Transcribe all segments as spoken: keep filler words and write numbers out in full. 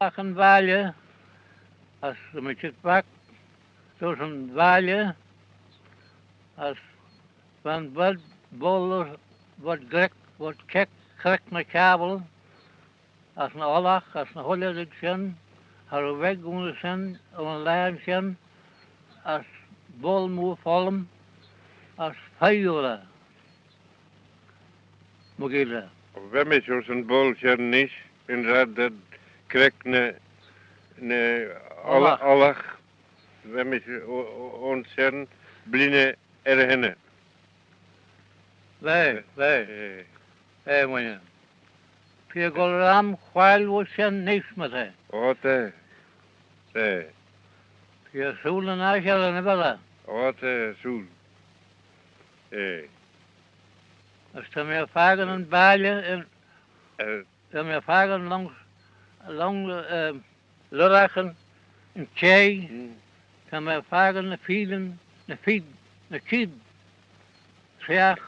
Agh yn valley, as ren mee çheet back dys yn valley, as va'n vod boayl, vod ghrick, vod keck, creck ny cabbyl, as ny ollagh, as ny hoilley red shen, cha row veg ayns shen, ayns yn laghyn shen, as boayl mooar follym, as feiyr eh, mygeayrt eh. Va mish ayns yn boayl shen nish, yn raad dad creck ny, ny ollagh, ollagh, va mish o-, o-, ayns shen bleeaney er y henney. Va, va. Eh. Eh, wooinney. Feer goll ram whaiyl voish shen nish, my ta. O, ta. Ta. Feer sooyl yn aght elley, nagh vel eh? O, ta, sooyl. Eh. As ta mee er fakin yn valley, yn, eh, ta mee er fakin lon, lon, eh, lurraghyn yn çheh, mm, ta mee er fakin ny feeyn, ny feeyn, ny çheet, sheagh,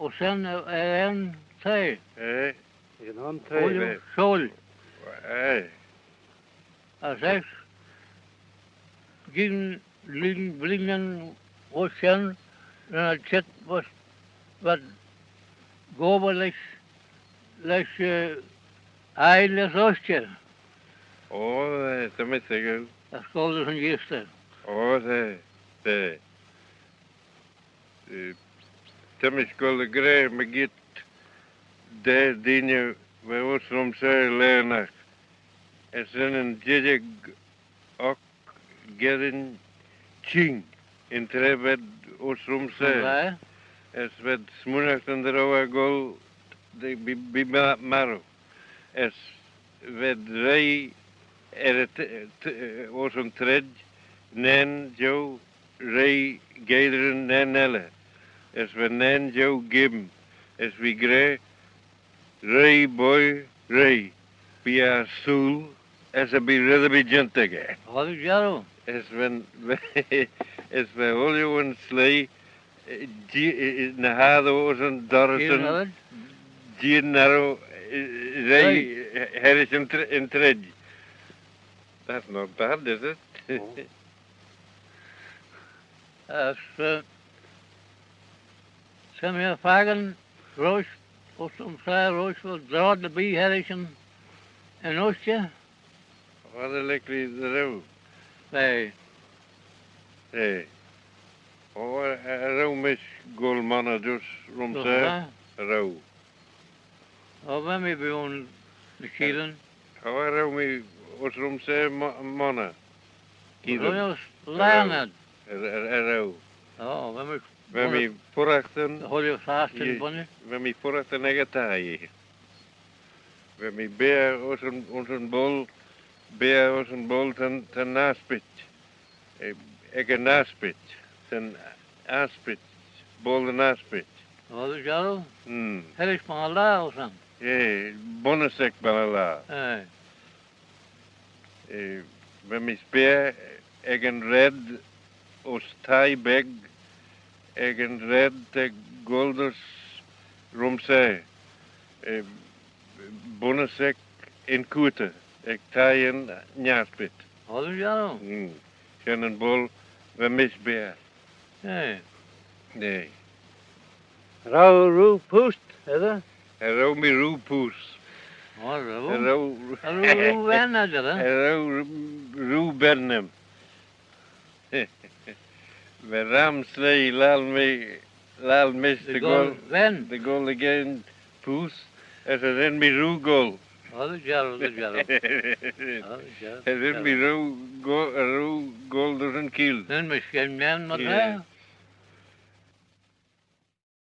ayns shen er, er yn traa. Eh. Ec yn traa. Ooilley, eh, shoyl. Eh. As eisht, gyn lhing bleeaney voish shen, ren ad çheet voish, v'ad gobbragh lesh, lesh, eh, aile as ushtey. O, eh, ta mee toiggal. As goll dys yn eeastey. O, ta, ta. Eh, ta mish goll dy ghra mygeayrt daa dooinney va uss rhymsaa laa-naght, as ren yn jidjag oc geddyn çhing yn traa v'ad uss rhymsaa. As v'ad smooinaghtyn dy row eh goll dy, bee, bee ma-, marroo. As v'ad reih er y t-, t-, uss yn treid, nane jeu reih geddyn nane elley, as va nane jeu geam, as v'eh gra, reih boy, reih, bee eh sooyl, as cha bee red erbee jeant echey. Hoillee jarroo. As va'n, as va ooilley yn sleih, eh, jee-, eh, eh, ny h-oddey ayns yn dorrys, jee yn arroo, eh, reih, eh, harrish yn tr-, yn treid. That's not bad, is it? No. As, eh, ta mee er fakin roish, uss rhymsaa roish vel droghad erbee harrish yn, yn ushtey. What a likely the row. Aye. Aye. O, cha, cha row mish goll monney dys rhymsaa. Aha. Cha row. O, va mee bee ayn ny cheilley. O, cha row mee uss rhymsaa mo-, monney. Keelan. Row laghyn ad. Cha, cha, cha row. O, va mee, va mee fuirraghtyn. Hoillee fastyn bunnee. Va mee fuirraghtyn ec y thie. Va mee beaghey uss yn, uss yn boayl, beaghey uss yn boayl ta'n, ta'n aspit. Eh, ec yn aspit, ta'n aspit, boayl yn aspit. Hoillee jarroo? Mm. Harrish Balley Laa, or something. Eh, bunnys ec Balley Laa. Eh. Eh, va mee beaghey ec yn raad uss thie beg, ec yn raad ta goll dys rhymsaa, eh, bunnys ec yn cooyrt, ec thie yn aspit. Hoillee jarroo? Mm. Shen yn boayl va mish beaghey. Eh. Eh. Row rieau poost, edyr? Cha row mee rieau poost. O, cha row. Cha row. Cha row rieau ven, edyr, eh? Cha row rieau ven aym. Va ram sleih laccal mee, laccal mish dy goll, dy goll dy gheddyn poost, as cha ren mee rieau goll. O, dy jarroo, dy jarroo. O, dy jarroo. Cha ren mee rieau go-, rieau goll dys yn cheeill. Ren mish shen, myr, eh?